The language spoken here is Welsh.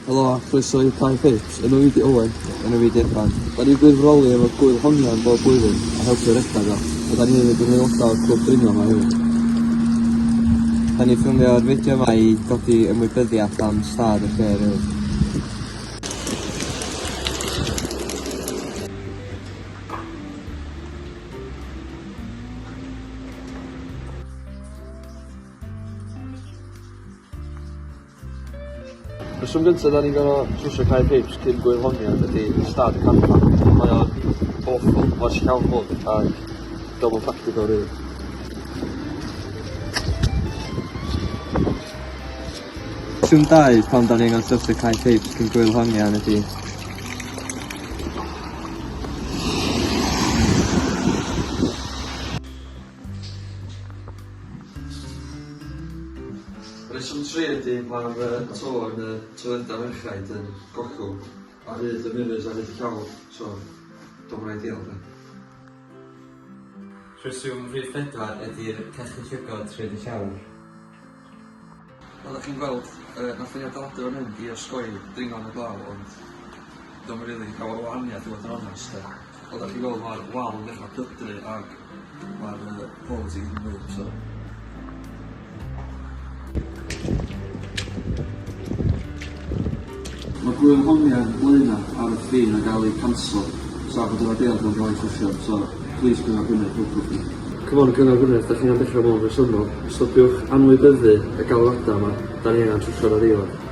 Helo a chroeso i Cae Peips. Enw fi 'di Owen. Enw fi 'di Efan. Da ni'n gwirfoddoli efo Gŵyl Hongian bob blwyddyn a helpu redag o. A da ni hefyd yn aelodau o'r clwb dringo 'ma hefyd. Da ni'n ffilmio'r fideo yma i godi ymwybyddiaeth am stad y lle rili. Rheswm gynta 'dan ni'n gor'o' trwsio cae peips cyn gŵyl hongian ydi stad y carfan. Mae o'n awful, ma'n llawn mwd ag 'di o'm yn practical rili. Rheswm dau pam 'dan ni angan trwsio cae peips cyn gŵyl hongian ydi Rheswm tri ydi ma'r yy to yn y toileda merchaid yn gollwng ar hyd y mirrors ar hyd y llawr so dio'm yn ideal 'de. Rheswm rhif pedwar ydi'r cachu llygod rhyd y llawr. Fel 'dach chi'n gweld yy nathon ni adeiladu fan hyn i osgoi dringo yn y glaw ond 'di o'm rili llawer o wahaniath i fod yn onast 'de. Fel 'dach chi'n gweld ma'r wal yn dechra pydru ag ma'r yy boards i gyd yn wlyb so. Ma' gŵyl hongian Blaena ar y ffin o ga'l ei canslo tra bod yr adeilad 'ma'n ga'l ei trwsio so plîs Cyngor Gwynedd helpwch ni. C'mon Cyngor Gwynedd 'dach chi angan dechra bod yn rhesymol. Stopiwch anwybyddu y galwada 'ma 'dan ni angan trwsio'r adeilad.